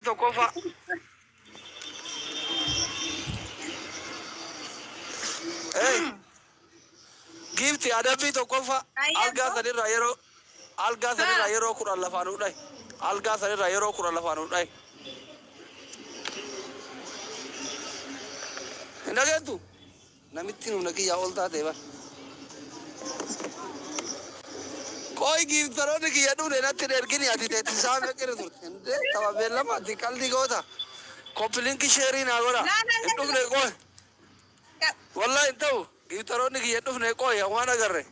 Tokkoffaa. Hey, giifti, adabbii tokkoffaa, algaa sanirraa yeroo algaa sanirraa yeroo 10 lafaan dhayi. Algaa sanirraa yeroo 10 lafaan dhayi. Hin dhageettu? Namitti humna kiyyaa ol taate bar. Qoy, giiftaroonni kiyya dhufne natti hin ergini, ati teetti isaa meeqirra turte. Hindee tapha beellamaatti qalbii goota. Copy link, share naa godha. Hin dhufne, qoy. Wallahi hin ta'u. Giiftaroonni kiyya hin dhufne, qoy, waan agarre.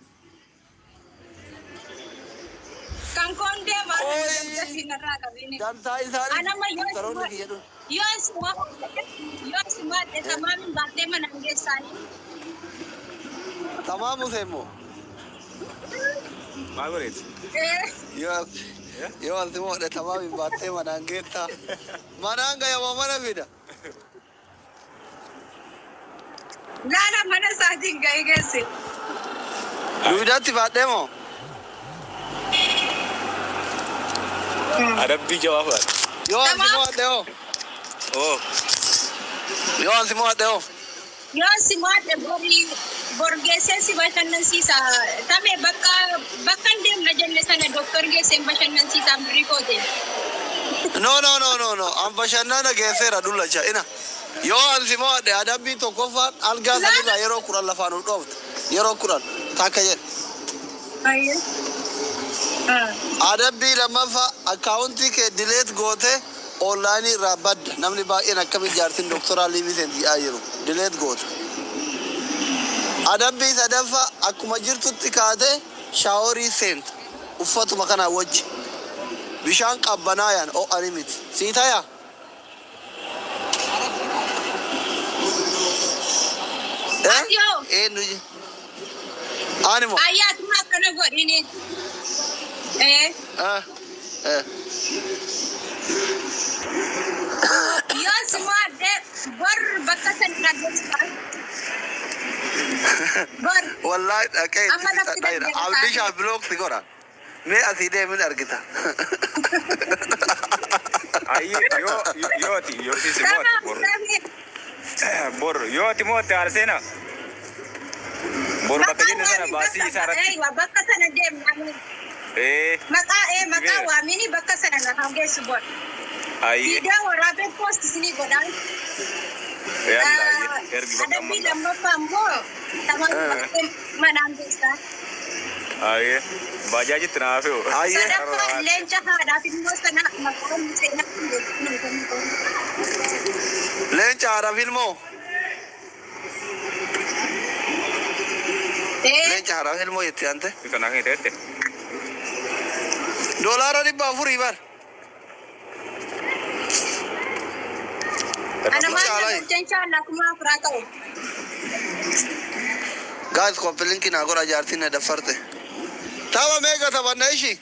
Kan koon deemaa. Qoy. Narraa qabini. Dantaa isaanii Anama yoo giiftaroonni kiyya dhufne. Yoo si tamaamin baattee manaan geessaanii. Tamaamu seemmoo. Maal godheeti? Yoo ati moodhe tamaamin baattee manaan geettaa. Manaan gayamoo mana fida. Laala, mana isaatiin ga'ee geesse. Duudatti baadhee moo? Adabbii jabaa fudhate. Yoo ati moodhe hoo? Oo. Yoo ati moodhe hoo? Yoo si mo'adhe borii bor geessee si bashannansiisa. Tame, bakka hin deemna jenne sana doktor geesseen bashannansiisa birrii koote. No, no, no, no, no. An bashannana geesseera dullacha. Ina. Yoo an si mo'adhe, adabbii tokkoffaan algaa sanirraa yeroo 10 lafaan nu dhoofte. Yeroo 10 takka jedhe. Adabbii lammaffaa, akkaawuntii kee delete goote online irraa badda. Namni baay'een akkamitti jaartiin doktoraa live seentii jedhaa jiru. Delete goote. Adabbii sadaffaa, akkuma jirtutti kaatee shower seenta. Uffatuma kanaa wajji. Bishaan qabbanaayaan ho'ani miti. Sii tayaa? Eh? Ati hoo? Eenyu? Ani moo? Ayyaatuma akkana godhini. Eh. Eh. Eh. Yoo si mo'adhe bor bakka sana geessa. Bor. Wallahi dhaqee itti Amma lafti fixadha jedha. dandeenya. Abdishaa block si godha. Mee asii deemin argita. Ayi, yoo ati yoo si mo'atte Tamaam bor tamee. Bor yoo ati mo'atte haala seenaa. Bor bakka jenne sana baasii isaa irratti. Eeywa, bakka sana deemna. Ee. Maqaa waamini bakka sana na geessu bor. Ayi. Viidiyoo waraabee post isinii godhaa. Yalla, ergi bakka Adabbii amma. lammaffaa immoo tamaam manaan geessaa. Ayi. Baajaajitti naa fe'u. Ayyee. Sadaffaa, leenca haadhaaf immoo sana maqaan seenaa. Leenca haadhaaf ilmoo. Ee. Leenca haadhaaf ilmoo jetti ante. Kanaa kan ta'e. $400 bar. Ana maal Caalaa. na inshallah 4000 ta'u. Guys, copy link naa godha, jaartiin na daffarte. Tapha meeqa taphanna ishii?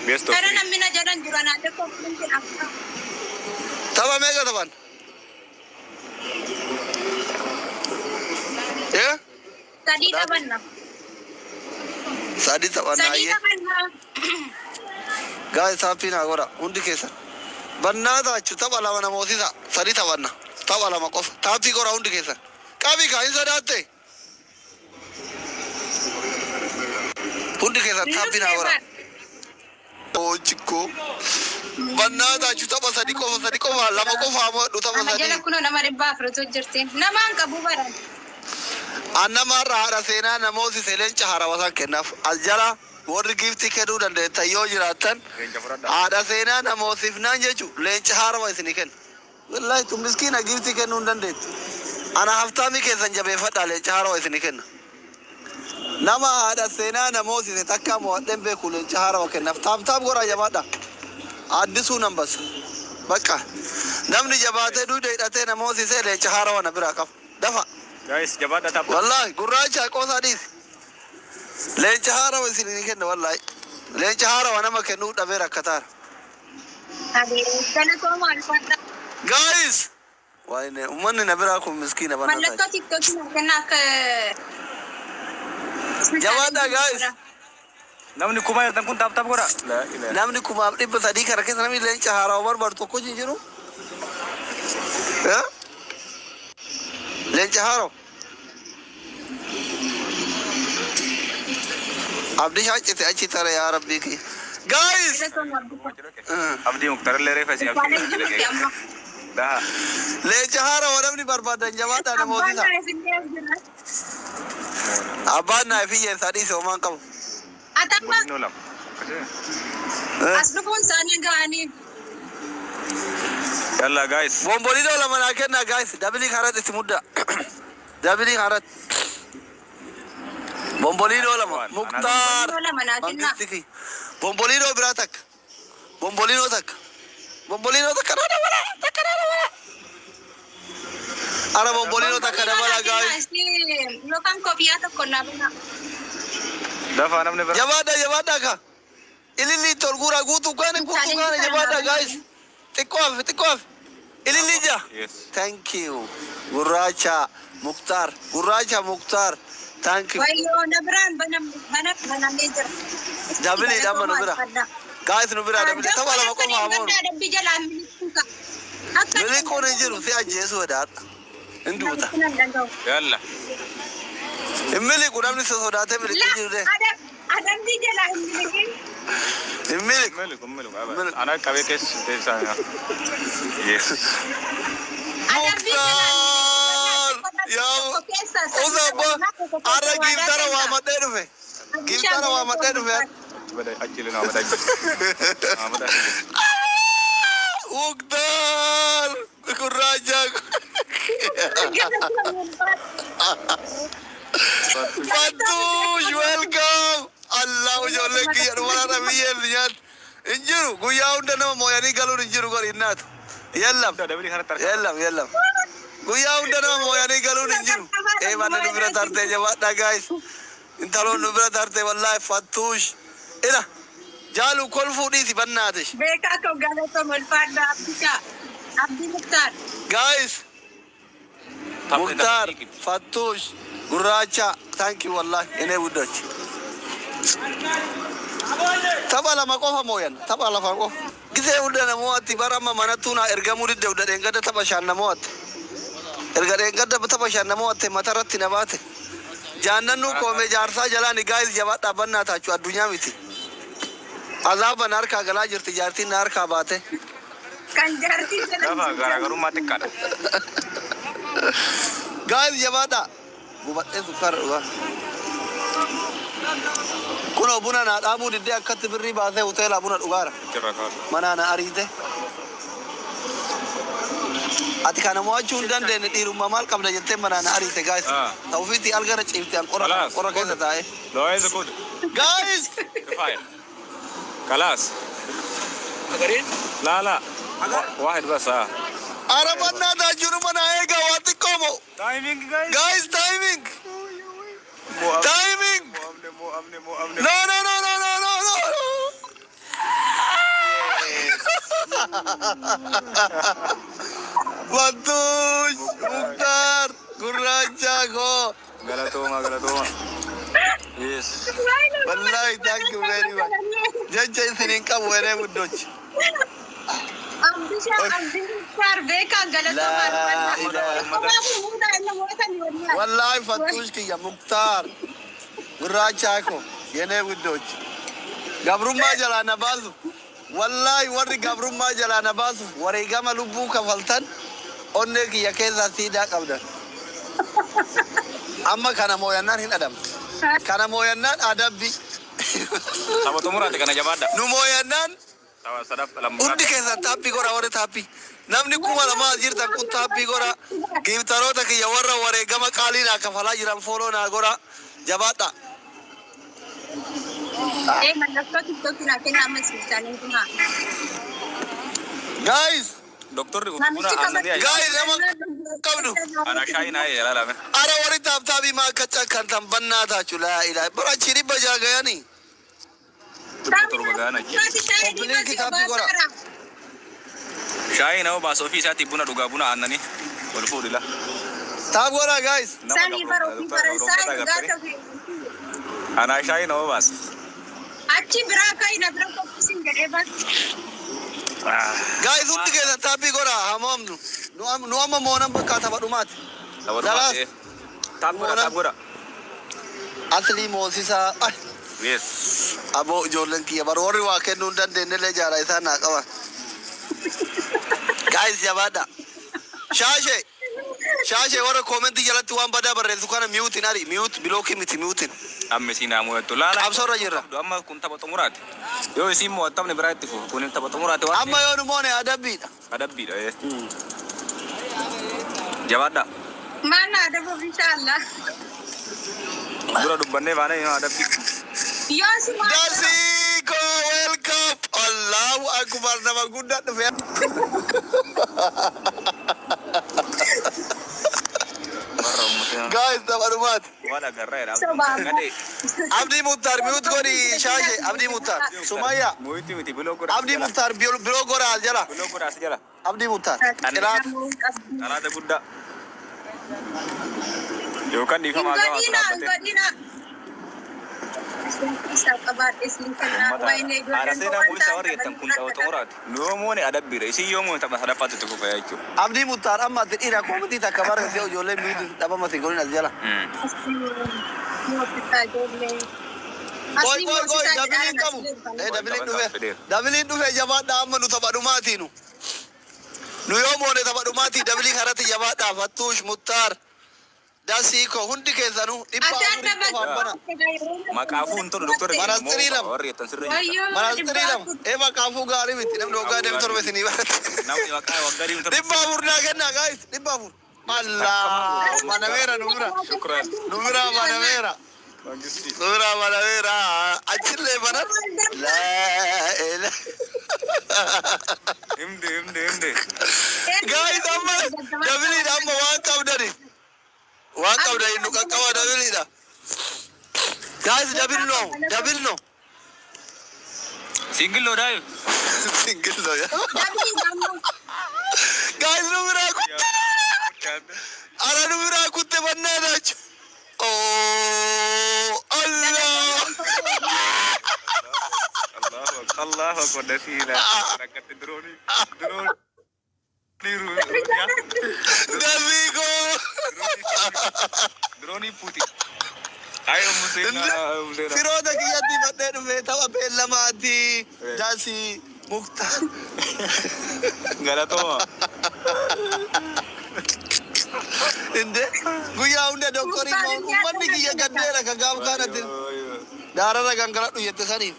Best of Kana three. namni na jalan jira naa tokko kun akka. Tapha meeqa taphan? Eh? Sadii taphanna. Sadii taphanna. Sadii Ayyee. taphanna. Guys, tap naa godha hundi keessan. Bannaa taachu tapha lama namootisa. Sadii taphanna. Tapha lama qofa. Tap godha hundi keessan. Qabi kaa, hin sodaatte. Hundi keessan tap naa godha. Oo chikkoo. Bannaa taachu tapha sadii qofa, sadii qofa, lama qofa mo'adhu tapha Ana jala sadii. kunoo nama 400tu jirti. Namaan qabu baran. Annamarra haadha seenaa namooti leenca haarawaa kennaaf. As jala warri giiftii kennuu dandeettan yoo jiraattan, Leenca fudhadhaa. haadha seenaa namoosifnaan jechu leenca haarawaa isinii kenna. Wallahi tun miskiina, giiftii kennuu hin dandeettu. Ana haftaamii keessan jabeeffadhaa, leenca haarawaa isinii kenna. Nama haadha seenaa namoosise takka mo'adheen beeku leenca haarawaa kennaaf. Tap tap godhaa, jabaadha. Addisuu nan basa. Bakka namni jabaatee duuda hidhatee namoosisee leenca haarawaa na biraa qaba. Dafa. Guys, jabaadha, tap. Wallahi gurraacha qoosaa dhiisi. Leenca haarawa isinii kenna wallahi. Leenca haarawa nama kennuu dhabee rakkataara. Abee galatooma, alfaadha. Guys! Waayine, uummanni na biraa kun miskiina banna. Mallattoo TikTokii naa kenna akka. Jabaadhaa, guys. Namni kuma jirtan kun tap tap godha. Laa ilaaha. Namni 1300 kana keessa namni leenca haarawaa barbaadu tokko hin jiru. Eh? Leenca haarawa. Abdii shaacite achi tare yaa rabbii kiyya. Guys! Abdii Muktar illee reefa si abdii. Daha. Leenca haarawaa namni barbaadan jabaadhaa namooti isa. Abbaan naa fi hiyyeessaa dhiise homaan qabu. Atamma Bolinoo lama. Eh? as dhufuun isaanii ga'anii Yalla guys. Bombolino lama naa kennaa guys. Dabilii kanarratti itti muddaa. Dabilii kanarratti. Bombolino lama. Muktaar. Bombolino lama naa kennaa. Mangisti kiyya. Bombolino biraa takka. Bombolino takka. Bombolino takka naa dabala. Takka naa dabala. Ara bombolino takka dabala guys. Yookaan kofiyaa tokko naa banaa. Dafa namni bira. Jabaadhaa jabaadhaa ka. Ililli itti ol guuraa guutuu kaane guutuu kaane jabaadhaa guys. Xiqqoo hafe xiqqoo hafe. Ililli ija. Yes. Thank you. Gurraacha Muktaar. Gurraacha Muktaar. Thank you. Wayyoo na biraan banamee jira. Dabilii dhamma nu bira. Guys nu bira dabilii tapha lama qofa haa moonu. Dabbii jalaa miliquu ka. Miliquun hin jiru si ajjeesuu sodaadha. Hin duuta. Yalla. Hin miliqu namni si sodaatee miliquu hin jiru dee. Adabbii jalaa hin miliqin. Hin miliqu. Miliqu miliqu. Miliqu. Ana qabee keessa deebisaa. Yes. Adabbii jalaa hin Muktaar! Yaa miliqin. Usa abba arra giiftara waamadhee dhufe. Giiftara waamadhee dhufe. Bada ajjili naa bada ajjili. Naa bada ajjili. Muktaar! Gurraacha. Fattuush welcome. Allah ijoolleen kiyya dhumara biyyeen nyaat. Hin jiru guyyaa hunda nama mooyanii galuun hin jiru gori hinnaatu. Yallam. Dabilii kanatti argama. Yallam yallam. Guyyaa hunda nama mooyanii galuun hin jiru. Ee manni nu bira tartee jabaadhaa guys. Intaloon nu bira tartee wallaahi Fattuush. Ila jaalu kolfuu dhiisi bannaatish. Beekaa koo galatoo ulfaadha Abdishaa. Abdii Muktaar. Guys. Muktaar Fattuush Gurraacha thank you wallahi እኔ ውዶች tapha lama qofa mooyan tapha lama qofa gisee hunda namooti bara amma manattuu naa ergamuu didde hunda dheengadda tapha shaan namootte erga dheengadda tapha shaan namootte matarratti na baate jaannannuu koome jaarsaa jalaan guys jabaadhaa bannaa taachuu addunyaa miti azaaba na harkaa galaa jirti jaartiin na harkaa baate Kan jaartii jala. Dafa garaagarummaa xiqqaadha. Guys jabaadhaa gubadhee sukkaara dhugaa kunoo buna naa dhaabuu diddee akkatti birrii baasee hoteelaa buna dhugaara Achirraa kaa'u. manaa na ariite ati kana mo'achuu hin dandeenye dhiirummaa maal qabda jettee manaa na ariite guys Ah. ta'ufiitti algara ciifte an qora خلاص. qora keessa taa'e لو عايز كود guys كفايه خلاص لا لا واحد بس اه Ara bannaa jiru mana eegaa waa xiqqoo moo timing guys guys timing timing مو امن مو امن no no no no no no no Fattuush Muktaar gurraacha koo Galatoomaa galatoomaa. Yes. Wallahi thank you very much. Jecha isiniin qabu yeree ውዶች. Abdishaa Abdii Muktaar beekaa galatoomaa Laa ilaaha. Wallahi Fattuush kiyya Muktaar gurraacha koo የኔ ውዶች gabrummaa jalaa na baasu wallahi warri gabrummaa jalaa na baasu wareegama lubbuu kafaltan onnee kiyya keessaa siidaa qabdan amma kana mooyannaan hin adamne kana mooyannaan adabbi Tapha xumuraati kana jabaadha. nu mooyannaan Tapha sadaff hundi lammaffaa. keessan taappii godha warri taappii namni 2000 as jirtan kun taappii godha giiftaroota kiyya warra wareegama qaalii naa kafalaa jiran follow naa godha jabaadha. Ee mallattoo tiktookii naa kenna amma isaanii himaa. Guys Doktorri buna Namichi aannanii ayi. Guys, nama qabdu. Ana shaayii naa ilaalame. Ara warri taaptaabii maa akka cakkantan bannaa taachu laa ilaaha bara achi 600 gayanii. 700 gaana achi. Kompileen kitaabii godha. Shaayii nama baasa ofii isaatii buna dhugaa buna aannanii wal fuudhila. Tap godha guys. Samii bara ofii Faransaay dhugaa ta'e. Ana shaayii nama baasa. Achi biraa ka'i na bira qophiisin jedhee bas. Guys, hundi keessan tap godhaa haa mo'amnu. Nu amma moonan bakka tapha dhumaati. Tapha Dalaas. dhumaati. Tap godha, tap godha. Aslii moosisaa. Ay, Yes. aboo ijoolleen kiyya bara warri waa kennuu hin dandeenye jaara isaan naa qaban. Guys, jabaadha. Shaashee. Shaashee, warra comment jalatti waan badaa barreessu kana mute ari, mute, block miti, mute. Amma isiin haa mo'attu. Laala. Qabsoorra jirra. Amma kun tapha xumuraati. Yoo isiin mo'attamne biraa itti fufu. Kun tapha xumuraati waan Amma yoo nu moone adabbiidha. Adabbiidha. Jabaadha. Maal na adabuuf inshaallah. Dura dubbannee baanee yoo adabbii. Yoo si mo'atte. Dasiiko, welcome. Allahu akbar, nama guddaa dhufe. Warra uummata. Guys, tapha dhumaati. Waan agarreera. Sobaa. Gadhee. Abdii Muktaar, mute godhi Shaashee, Abdii Muktaar. Sumayya. Mute miti, block godha. Abdii Muktaar, block godha as jala. Block godha as jala. Abdii Muktaar. Qiraata. Qaraata guddaa. Yookaan Hin dhiifamaa gama godhina, hin dhaabbatee. godhina. Isaa qabaadhe siin kennaa. Wayinee Haadha ijoolleen seenaa waan mo'isa warri jettan kun tapha xumuraati. Yoo moone adabbiidha. Isin yoo moone tapha sadaffaatti itti fufa jechuudha. Abdii Muktaar, amma ati dhiira, comment takka barreessee ijoollee mute dhabama si godhin as jala. Moosisaa ijoollee. Qoy, qoy, qoy, double qabu. Eh, double dhufe. Double dhufe, jabaadhaa, amma nu tapha dhumaatiinu. Nu yoo moone tapha dhumaatii double kanatti jabaadhaa. Fattuush, Muktaar, Dasiiko, hundi keessanuu 400 qofaan bana. Maqaafuu hin tolu doktora. Manastirii lama. Warri jettan sirrii jirta. Wayyoo. Manastirii lama. Ee, maqaafuu gaarii miti. Namni waggaa 27 isinii barate. Namni maqaa waggaa 27. 400 naa kennaa, guys. 400. Allah. Manameera nu bira. Shukran. Nu bira manameera. Nu bira manameera. Achillee banan. Laa ilaa. Himde, himde, himde. Guys, amma doubleiidha, amma waan qabdani. Waan qabdani nu qaqqaba, doubleiidha. Guys, double no, double no. Single loo daayu. Single no. Guys, nu biraa kutte. Ara nu biraa kutte bannaadha. Oh Allah. Allahu akbar, dasiila. Rakkate dirooni. Dirooni. Dafiiko. Diroonii puuti. Ayi museenaa. Firoota kiyyatti fadhee dhufe tapha beellamaati. Jaasii Muktaar. Galatooma. Inde guyyaa hunda doktorii uummanni kiyya gaddeera ka gaaf kaanatti daararra gangaladhu jette saniin.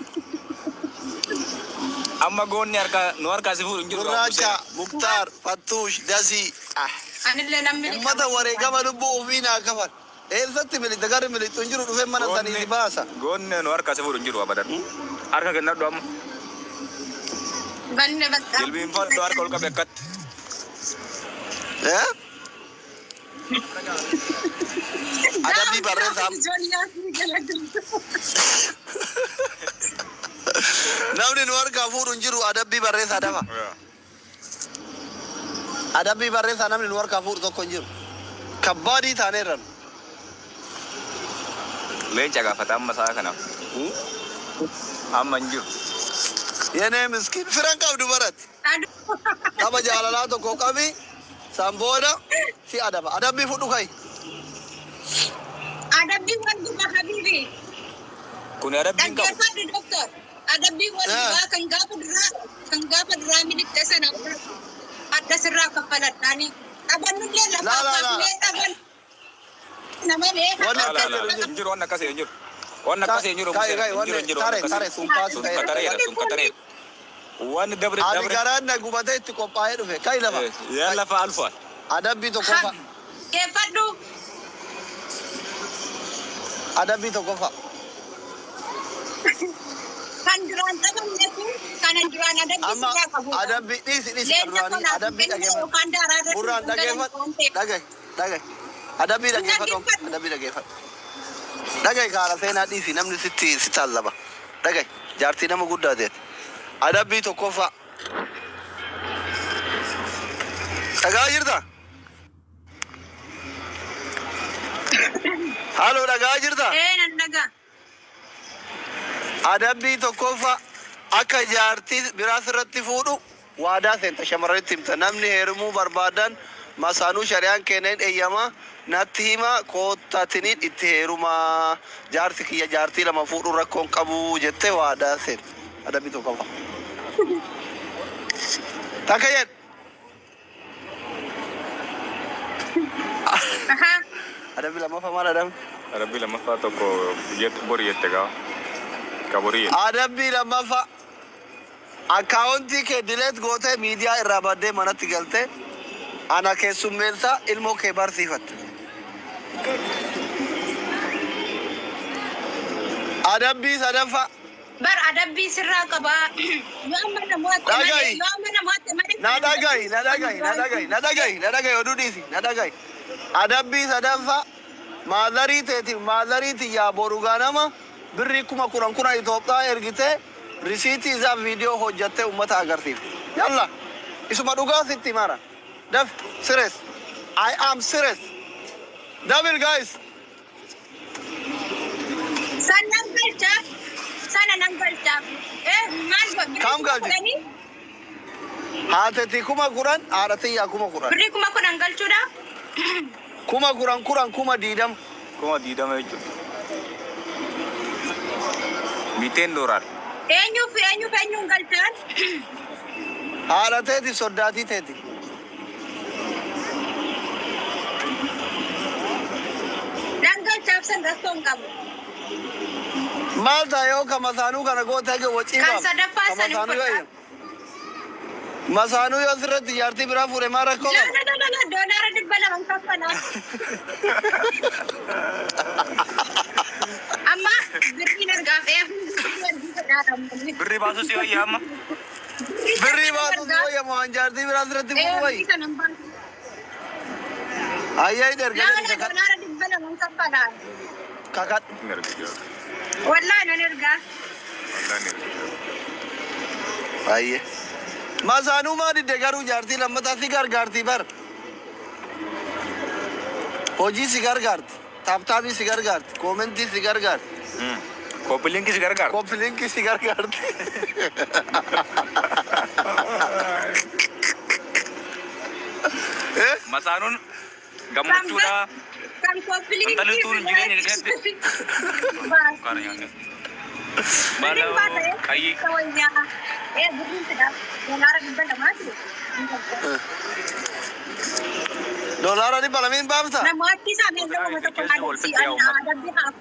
Amma goonni harka nu harkaa si fuudhu hin jiru. Gurraacha, Muktaar, Fattuush, Dasii. Anillee namni Uummata wareegama lubbuu ofii naa kafal. Eessatti miliqxe? Garri miliqxu hin jiru, dhufee mana sanii si baasa. Goonni nu harkaa si fuudhu hin jiru abadan. Harka kennadhu amma. Banne bakka. Jilbiinfadhu, harka ol qabe akkatti. Eh? Adabbii barreessaa. Ijoollee. Namni nu harkaa fuudhu hin jiru, adabbii barreessaa dafa. Adabbii barreessaa, namni nu harkaa fuudhu tokko hin jiru. Kabbaadii taaneerra. Leenca gaafata amma sa'a kanaaf. Amma hin jiru. Yenee miskiin, firan qabdu baratti. Tapha jaalalaa tokko qabi, san booda si adaba. Adabbii fudhu kai. Adabbii wal guba habibi. Kun adabbii hin qabu. Dhaggeeffadhu doktor. Adabbii wal gubaa kan gaafa duraa miliqxe sana adda sirraa kaffaladhaani. Taphannullee La, lafaa la, la. kaafnee taphan. Nama mee. Wanni La, la, la. akkas Hin jiru, waan akkasii hin jiru. Waan akkasii hin jiru. Kai, kai, Hin jiru, hin jiru. tare, tare, sun paasu Sun katareera, sun katareera. Waan dabre Ani dabre. garaan na gubatee itti qophaa'ee dhufe. Kai lafa. Yaa lafa alfaal. Adabbii tokkoffaa. Dhaggeeffadhu. Adabbii tokkoffaa. Kan duraan taphanne kun kana duraan adabbii Amma sirraa qabu. adabbii dhiisi, dhiisi, Leenca duraanii kanaaf adabbii kennee dhageeffadhu. yookaan daaraa irratti Burraan dhageeffadhu. Dhagahi, dhagahi. Adabbii dhageeffadhu. Adabbii dhageeffadhu. Dhagahi, kaara seenaa dhiisi, namni sitti si taallaba. Dhagahi, jaartii nama guddaa ta'e. Adabbii tokkoffaa. Dhagaa jirta? Haaloo, dhagaa jirta? Ee, nan dhagaa. Adabbii tokkoffaa, akka jaartii biraa sirratti fuudhu waadaa seenta, shamarranitti himta. Namni heerumuu barbaadan masaanuu shari'aan kenneen eeyyamaa natti hima, koottatiniin itti heerumaa, jaarsi kiyya jaartii lama fuudhu rakkoon qabu jettee waadaa seenta. Adabbii tokkoffaa. Takka jedhu. Ahaa. Adabbii lammaffaa maal adabni? Adabbii lammaffaa tokko bori jette gaa. Ka borii jette. Adabbii lammaffaa, akkaawuntii kee delete gootee miidiyaa irraa baddee manatti galtee ana keessummeessaa ilmoo kee barsiifatte. Adabbii sadaffaa. Bar adabbii sirraa qabaa. Yoo amma namoota malee Dhaga'i. yoo amma namoota malee. Na dhaga'i, na dhaga'i, na dhaga'i, na dhaga'i, na dhaga'i, oduu dhiisi, na dhaga'i. Adabbii sadaffaa, maazarii teetiif maazarii tiyyaa boru ganama birrii 10,000 10,000 Itoophiyaa ergitee risiitii isaa viidiyoo hojjattee uummata agarsiifte. Yalla, isuma dhugaa sitti mara. Daf, serious. I am serious. Double, guys. San nan galchaaf. Sana nan galchaaf. Maal birrii Kam kuma galchi? kudhanii? Haateti 10,000, haadha tiyyaa 10,000. Birrii 10,000 galchuudha. 10,000 10, 20,000. 20,000 jechuudha. Miteen doolaar. Eenyuuf eenyuuf eenyuun galchaan? Haadha teeti, soddaatii teeti. Nan galchaaf, san rakkoo hin qabu. Maal ta'a yoo ka masaanuu kana goote haga wacii Kan baaf? sadaffaa Ka san hin masaanuu yoo fudhaa. eeyyamu. Masaanuu yoo sirratti jaartii biraa fuudhe maal rakkoo La qaba? la la la la, $200 kaffalaa. Amma birriin argaaf birrii erguu fedhaadha. Birrii baasuu si wayyaa amma. Birrii baasuu si wayyamu waan jaartii biraa sirratti fuudhu wayi. Birrii sana hin baasu. Ayyaa hidhe erga La jedhi la, kakadhu. $200 kaffalaa. Kakadhu. Hin erga jira. Wallaahi nan ergaa. Wallaahi hin erga jira. Ayyee. Masaanuu maa didde garuu jaartii lammataa? Si gargaarti bar. Hojii si gargaarti. Tap tapii si gargaarti. Commentii si gargaarti. Copy linkii si gargaara. Copy linkii si gargaarti. Eh? Masaanuun gammachuudha. Kan copy linkii Intalli tuun jireenya keessatti. Kana nyaata. Birriin baata. Qayyii. Wayyaa. Birriin fida. $200ti. $200 baafta? Namooti isaa meeshaa tokko adabbii adabbii haa.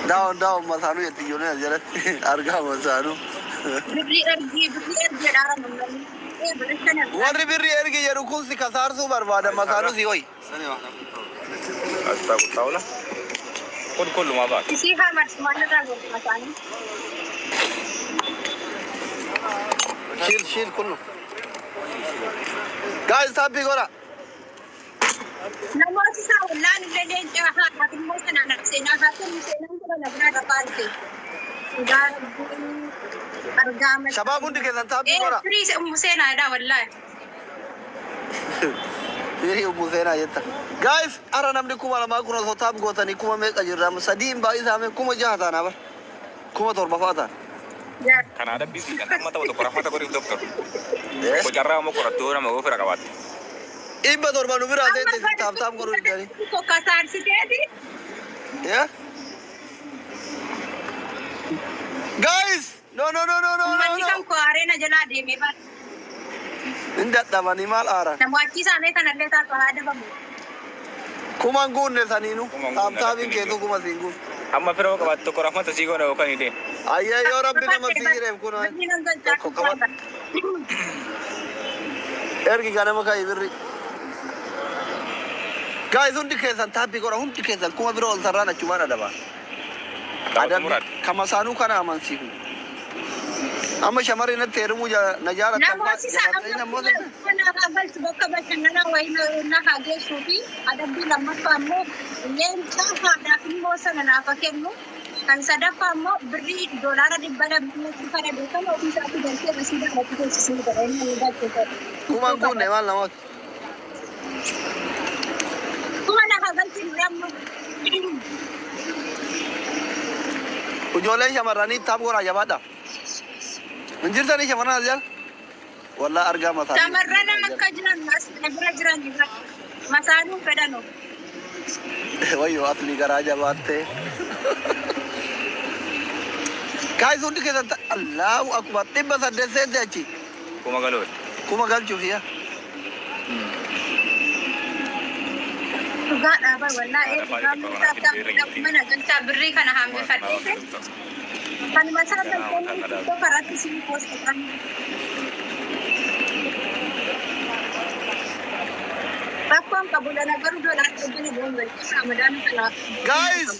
Daawon daawon masaanuu jetti ijoolleen as jalatti argaa masaanuu. Birrii ergii, birrii ergii jedhaa namni. Birrii sana. Warri birrii ergi jedhu kun si kasaarsuu barbaada, masaanuu si hoyi. Asxaa qulxaa'ula. Kun kullumaa baata. Isii haa marsu, maal irraa godhu masaanii. Shiil shiil kullu. Guys, taappii godha. Namooti isaa wallaan illee leenca haadhaaf immoo sanaan seenaa haa kennu, seenaan kun na biraa dhaqaante. Dhugaa Rabbii argaa malee. Shabaab, hundi keessan taappii godha. Firii ummu seenaadha wallaahi. Firii ummu seenaa jetta. Guys, ara namni 2000 kun osoo tap gootanii kuma meeqa jirra? Sadii hin baay'isaame 6,000 taana bar. 7,000 fa'aa taana. Kana adabbii fi kan amma ta'u tokko rafata godhiif, doktor. Eh? Bocarraa immoo qorattuu nama ofirra qabaatte. 700 nu biraa ta'e tap tap godhuu didanii. Tokko saarsiteeti. Yeah? Guys! No, no, no, no, no, no, Uummanni no. kan koo aaree na jalaa deemee bara. Hin dadhabanii maal aaran? Namooti isaanii kanallee taatu haa adabamu. Kuman guunne saniinu. Kuman guunne. Tap tapiin keetu kuma siin guunne. Amma firoo qabaatte tokko rahmata sii godha yookaan hidhee. Ayyee, yoo rabbi nama si jireef kun tokko qabadhu. Ergi ganama ka'i birri. Guys, hundi keessan taappii godha, hundi keessan kuma biroo ol sarraan achumaan adaba. Tapha muraad. Kama saanuu kana amansiifnu. Amma shamarri natti heerumuu na jaalatan Namooti isaa jaalatanii namoota amma haa galchu, bakka bashannanaa wayii na haa geessuu fi adabbii lammaffaa immoo leenca haadhaaf immoo sana naaf haa kennu. Kan sadaffaa immoo birrii $200tti fayyadu kan ofii isaatti galchee rasiida irratti teessisuu godha inni nu galche godha. Kuman guunne maal namoota. Kuma na haa galchu amma. Ijoolleen shamarranii tap godhaa jabaadha. Hin jirtanii shamarran as jala? Wallaa argaa mataa. Shamarran akka jiran as bira jiran masaanuu fedhanu. Wayyoo, asli garaa jabaattee. Guys, hundi keessan Allahu akbar, 800 seente achi. 1000 galooti. 1000 galchuuf yaa. Dhugaadhaa bar wallaa ee dhugaa mana galchaa birrii kana hambifadhee kanuma isaa galchanii TikTok irratti siin post kan. Rakkoon qabu lana garuu doolaara 200 galchisa Ramadaan kana. Guys!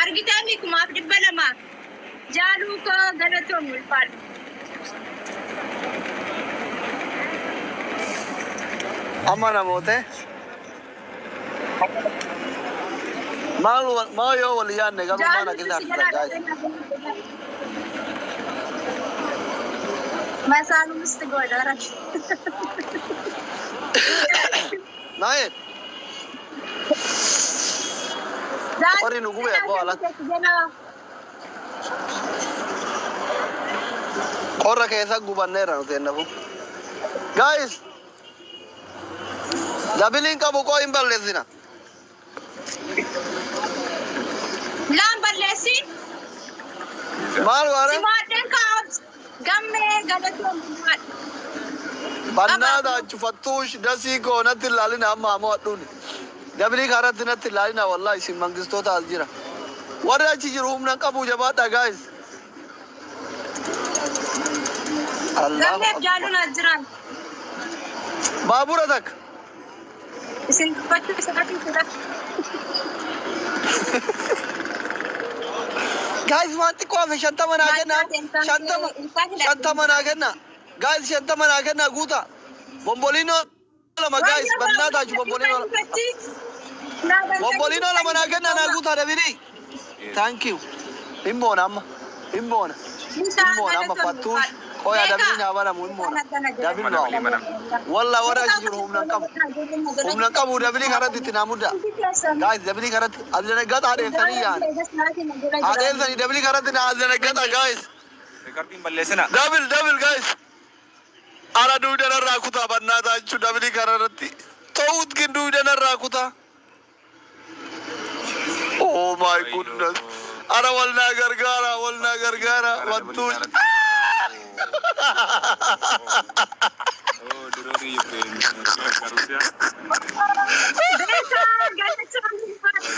Argitee 1200 jaaluu koo galatoon ulfaadhu. Amma namoota maal maal yoo wal yaadne garuu maal Jaaluu akkasitti si harkisan jalaa guys. Masaanuu misti godhaara. Naayee qorri nu gube abbaa alatti. Qorra keessa gubanneerra nuti ennafu. Guys, doubleiin qabu qoo hin balleessina. Laan balleessi. Maal waare? Simaadheen kaa'abs. Gammee galatoon ulfaadhu. Bannaadha cufattuush dasii koo natti ilaalina amma ammoo hadhuuni. Double karatti natti ilaalina, wallahi isin mangistoota as jira. Warri achi jiru humna hin qabu, jabaadha guys. Allahu Gammeef akbar. jaaluun as jiran. Baabura takka. Isin dubbachuu isaatii fedha. Guys, waan xiqqoo hafe, 50 naa kenna. 50, 50 naa kenna. Guys, 50 naa kenna guuta. Bomboliinoo lama guys, bannaa taachu bomboliinoo lama. Bomboliinoo lama naa kenna, naa guuta double. Thank you. Hin boona amma. Hin boona. Hin boona amma fattuush. Qoya doubleiin haa banamu, hin boona. Double no. Walla warra achi jiru humna hin qabu. Humna hin qabu, double karatti itti naa mudda. Guys, double karatti asdeneggata haadheessanii yaa'an. Haadheessanii double karatti na asdeneggata guys. Rikardiin balleessina. Double, double guys. Ara duudanarraa kutaa bannaa taachuu double kanarratti. Ta'uut gin duudanarraa kutaa. Oh my goodness. Ara wal naa gargaara, wal naa gargaara. Wantuun. Oh, dirooni Ukraine. Rusia. Beekaa galatoon ulfaadhu.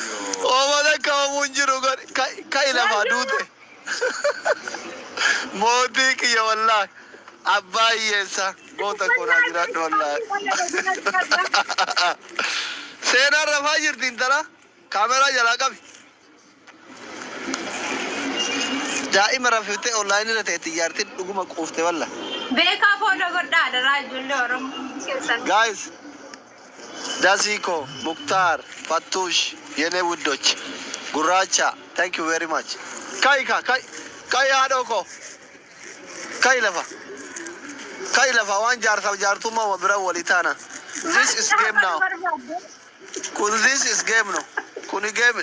Oomana qabamuu hin jiru ka'i lafaa duute. Mootii kiyya wallaahi. Abbaa hiyyeessa goota koonaa jiraadhu wallaahi. Seenaan rafaa jirti intala. Kaameraa jalaa qabi. Daa'ima rafiftee online irra ta'e xiyyaartiin dhuguma quufte walla. Beekaa follow godhaa daraa ijoollee Oromoo keessan. Guys, Dasiko, Muktar, Fattush, የኔ ውዶች, Gurraacha, thank you very much. Kai ka, kai, kai haadhoo koo. Kai lafa. Kai lafa waan jaarsaaf jaartummaa bira walii taana. This is game now. Kun this is game no. Kuni game.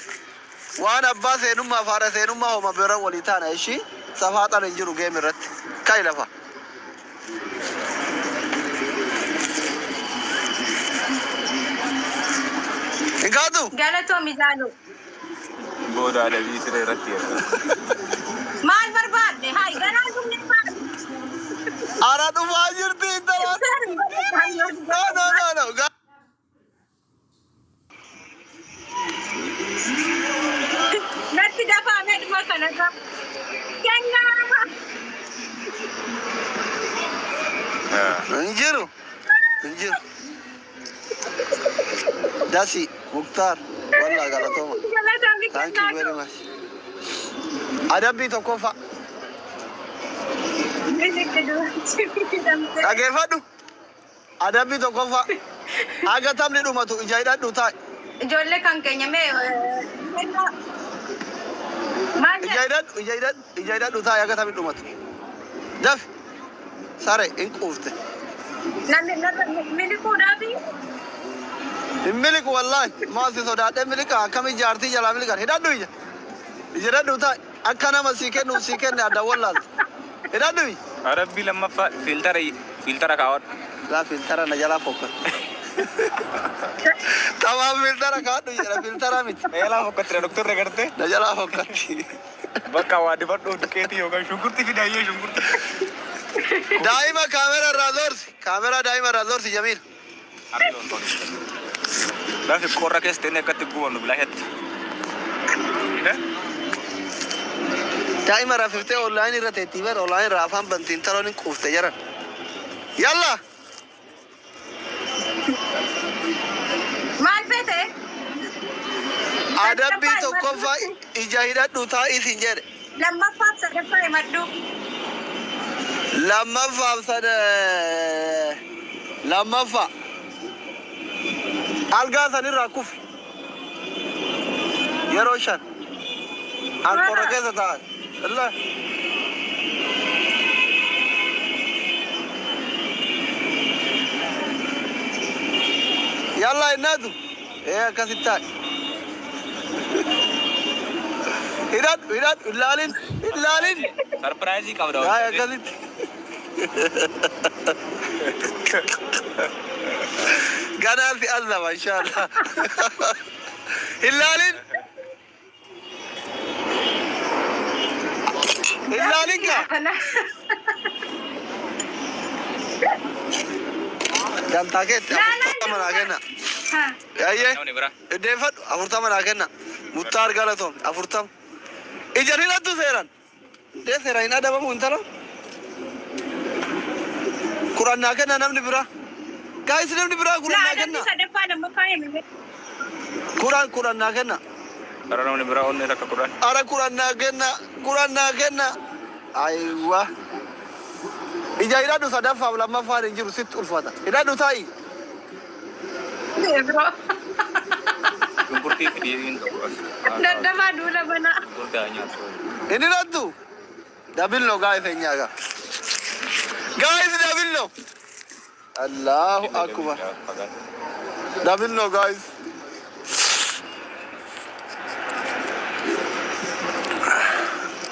Waan abbaa seenummaa fi haadha seenummaa homa bira walii taana ishii safaaxan hin jiru game irratti. Kai lafa. Hin kaatu? Galatoomi jaaloo. Booda adabii siree irratti jedha. Maal barbaadde? Hayi ganaa dhumne maal? Ara dhufaa jirti intala. No, no, no, no. Natti dafaamee dhuma kanarra. Kennaa! Hin jiru. Hin jiru. Dasi, Muktaar, wallaa galatooma. Galatoomi Thank you very kennaa. much. Adabbii tokkoffaa. Dhageeffadhu. Adabbii tokkoffaa. Haga taphni dhumatu ija hidhadhu taa'i. Ijoollee kan keenya mee kennaa. Maal Ija jedhu? hidhadhu, ija hidhadhu, ija hidhadhu taa'i haga taphni dhumatu. Dafi. Sare hin quufte. Namni miliquudhaafi Hin miliqu wallaahi. Maal si sodaadhee miliqa akkami jaartii jalaa miliqan. Hidhadhu ija. Ija hidhadhu taa'e. Akka nama sii kennuuf sii kenne adda wallaalta. Hidhadhu ija. Adabbii lammaffaa fiiltara fiiltara kaawwadhu. Laa filtara na jalaa fokkata. Tamaam filtara kaadhu jedha filtara miti. Na jalaa fokkattira doktorri agartee. Na jalaa fokkatti. Bakka waa dibadhu duqeetii yookaan shunkurtii fidaayyee shunkurtii. Daa'ima kaamera irraa zoorsi. Kaameraa daa'ima irraa zoorsi Jamiil. Lafi qorra keessa ta'e akkatti gubannu bilaashatti. Daa'ima rafiftee onlaayinii irra teettii bara onlaayinii irraa afaan bantiin taloon hin quufte jaran. Yalla! Maal feete? Adabbii tokkoffaa ija hidhadhu taa'ii siin jedhe. Lammaffaaf sadaffaa himadhu. Lammaffaaf sada lammaffaa algaa sanirraa kufi yeroo shan an qorra keessa taa'an. Allah. Yalla innatu ee akkasitti taa'e. Hidhadhu hidhadhu hin laalin hin laalin. Sarpiraayizii qabda. Taa'e akkasitti. Ganaa si azaba inshallah. Hin laalin. Hin laalin kaa. Dantaa keetti 40 naa kenna. Ayyee. Namni biraa. Iddeeffadhu 40 naa kenna. Muttaar galatoom 40. Ijaan hidhattu seeran. Dee seera hin adabamu intala. 10 naa kenna namni biraa. Gaayis namni biraa 10 naa kenna. Adabbii sadaffaa lammaffaa himi. 10 10 naa kenna. Bara namni biraa onnee takka 10. Ara 10 naa kenna. 10 naa kenna. Ayiwa. Ija hidhadhu sadaffaaf lammaffaan hin jiru sitti ulfata. Hidhadhu taa'i. Shunkurtii fidii hin qabu as. Dadhabaa duula banaa. Shunkurtii haa nyaatu. Hin hidhattu. Dabillo gaayis eenyaaga. Gaayis dabillo. Allahu akbar. Dabillo gaayis.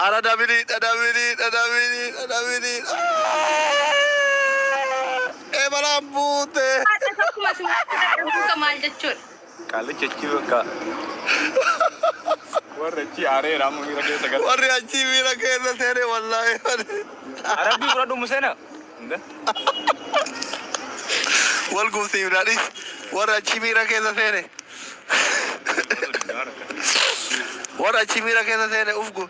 Ara dabiliidha dabiliidha dabiliidha dabiliidha. Ee balaan buute. Haadha tokkuma sumatti dadhabuu maal jechuudha? Qaallichi achi bakka. Warri achi aareera amma miira keessa gala. Warri achii miira keessa seene wallaahi. Adabbii fudhadhu Museena. Wal gubsiifnaadhis warri achii miira keessa seene. Warri achii miira keessa seene uf gu.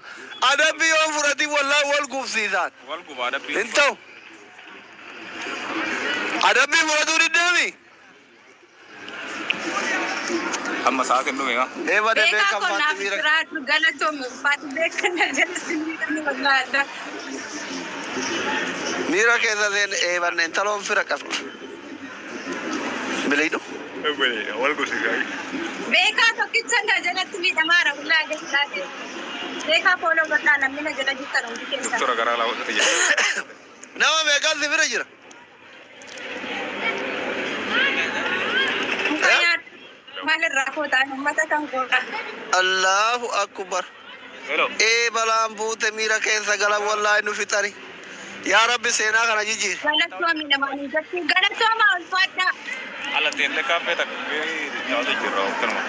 Adabbii yoo fudhatin wallaahi wal gubsiisaan. Wal guba adabbii. Hin ta'u. Adabbii fudhatuu diddeemi. Amma sa'aatiin dhume haa. Ee badee Beekaa beekan koo faatti naaf miira. jiraadhu galatoome faati beekan na jalatti miidhamni wallaahi. Miira keessa seene ee banneen taloon fira qabdi. Biliidhu. Wal gubsiisaa. Beekaa tokkicha na jalatti miidhamaara wallaahi gadi Beekaa fooloo godhaa namni na jala jirtan hundi keessan. Doktora garaa laafatu jira. Nama meeqaan si bira jira? Muka nyaadhu. Maalirraa kootaan uummata kan goota. Allahu akbar. Hello. Ee balaan buute miira keessa galan wallaahi nu fixani. Yaa Rabbi seenaa kana jijjiiri. Galatoome namaanii jechuun galatooma ulfaadhaa. Ala teellee kaaffee takka taa'atu jira akkanuma.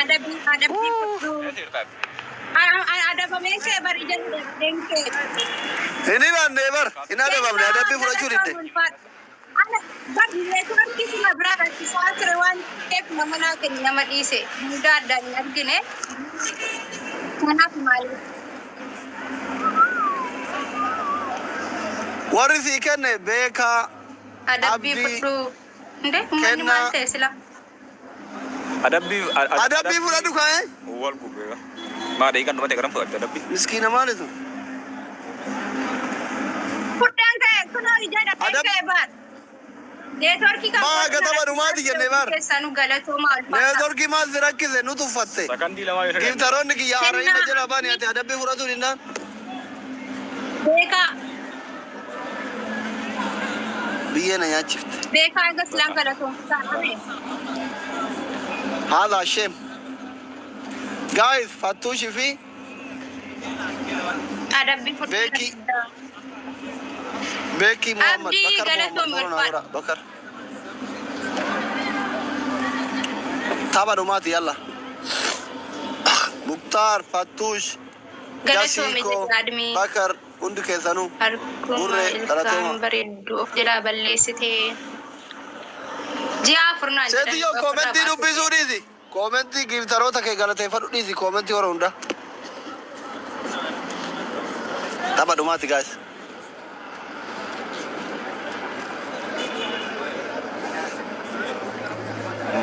Adabbii adabbii fudhuu. Adabamee kee bari jedhu kee. Hin himanne bar hin adabamne adabbii fudhachuu didde. Neetwoorkii suma biraa rakkisaa ture waan ta'eef nama naa kennu nama dhiise hundaa addaan hin argine. Kanaaf maali? Warri sii kenne beekaa Adabbii Abdii, fudhuu. Ndee uummanni maal kennaa. ta'e sila? Adabbii. Adabbii fudhadhu kaa'e. Wal gubee. Maa daqiiqaan dhumate garam fudhatte adabbii. Miskiina maalitu? Fudhaan ka'e kunoo ija dhabeen ka'e baar. Neetwoorkii kan Maa gatama dhumaati jenne baar. Keessanuu galatooma ulfaadhaa. Neetwoorkii maal si rakkise nu tuffatte. Sakandii lamaa yoo Giftaroonni kiyya haara'ina jala baani ati adabbii fudhachuu dinnaan. Beekaa. Biyyee na nyaachifte. Beekaa egaa silaan galatoomsaa. Haala shame. Guys, Fattuushii fi Adabbii Beekii. fudhata. Beekii Muhammad. Abdii Bakar Muhammad. galatoom Follow naa ulfaadha. godhaa. Bakar. Tapha dhumaati yalla. Muktaar, Fattuush, Galatoome Jasiikoo, jedha admii. Bakar hundi keessanuu. Harkuma Gurree galatooma. ilkaan bareeddu of jalaa balleessitee. Ji'a 4 naan jedhan. Seetiyyoo koomentii dubbisuu dhiisi. Koomentii giiftaroota kee galateeffadhu dhiisi koomentii warra hunda. Tapha dhumaati guys.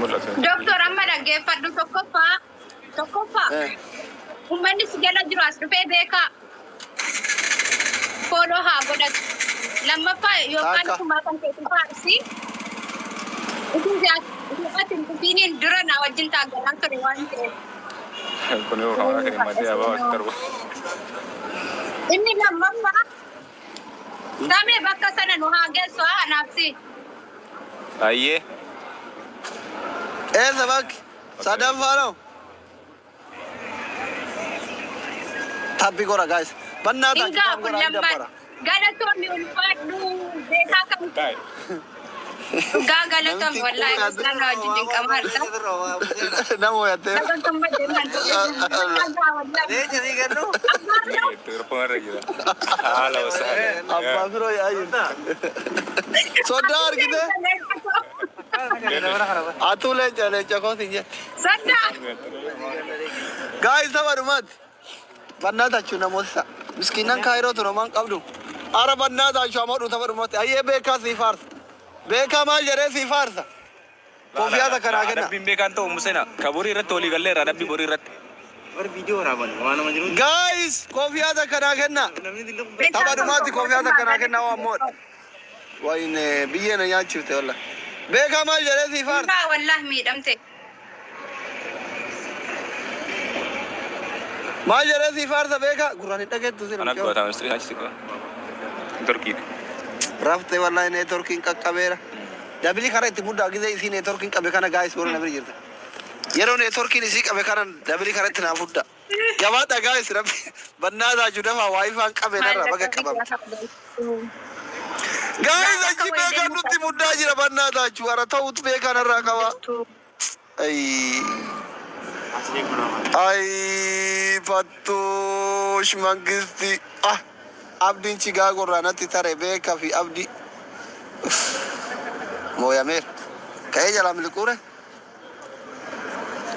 Mul'atu. Doktor, amma dhaggeeffadhu, tokkoffaa. Tokkoffaa. Uummanni si jala jiru as dhufee beekaa. Follow haa godhatu. Lammaffaa yookaan Takka. kumaa kan ta'e faarsi. Utuu ati hin dhufiiniin dura na wajjin taaggalaa ture waan ta'eef. Kun yoo kamaa kan himatee abaa wasitti argu. Inni lammaffaa samee bakka sana nu haa geessu haa anaaf si. Ayyee. Eessa bakki? Sadaffaa noo? Tabbi gora guys. Bannaa ta'a Hingaa kitaaba kun gora hin lammaan dabbara. Galatoomni ulfaadhu beekaa kan Taa'e. dhugaa galatoomni wallaahi isaan wajjin dinqamaadha. Nama ho'attee. Lafa gammadee man Leenca ni kennu. Telefoon irra jira. Haala wasaala. Abbaa firoo yaa'aa jirti. Soddaa argite? Atuu leenca leenca koo siin jette. Soddaa. Guys, tapha dhumaati. Bannaa taachuu namoota. Miskiinan kaayiroo tun homaan qabdu. Ara bannaa taachuu ammoo tapha dhumaati. Ayyee beekaa sii faarsa. Beekaa maal jedhee sii faarsa? Kofiyaa takka naa kenna. Adabbiin beekaan ta'u Musena. Ka borii irratti walii galleerra adabbii borii irratti. Guys, kofiyaa takka naa kenna. Tapha dhumaatti kofiyaa takka naa kenna waan moodha. Wayne biyyee na nyaachifte walla. Beekaa maal jedhee sii faarsa? Dhugaa wallahi miidhamte. Maal jedhee sii faarsa beekaa? Gurraan hin dhageettu si Ana namticha. goota ministirii achi siqaa. Turkiidha. Raftee wallahi neetworkiin qaqqabeera. Dabilii karaa itti muddaa gisee isii neetworkiin qabe kana guys warra na bira jirta. Yeroo neetworkiin isii qabe kana dabilii karaa itti naa fudda. Jabaadha guys, rabbi bannaa taachuu dafaa waayifaan qabe narraa baga qabamte. Guys, achi beekan nutti muddaa jira bannaa taachuu hara ta'utu beekan irraa qaba. Ayii. Ayii Fattuush Mangisti. Ah, Abdiin Chigaagoo irraa natti tare beeka fi Abdii. Mooyameera. Ka'ee jalaa miliquure.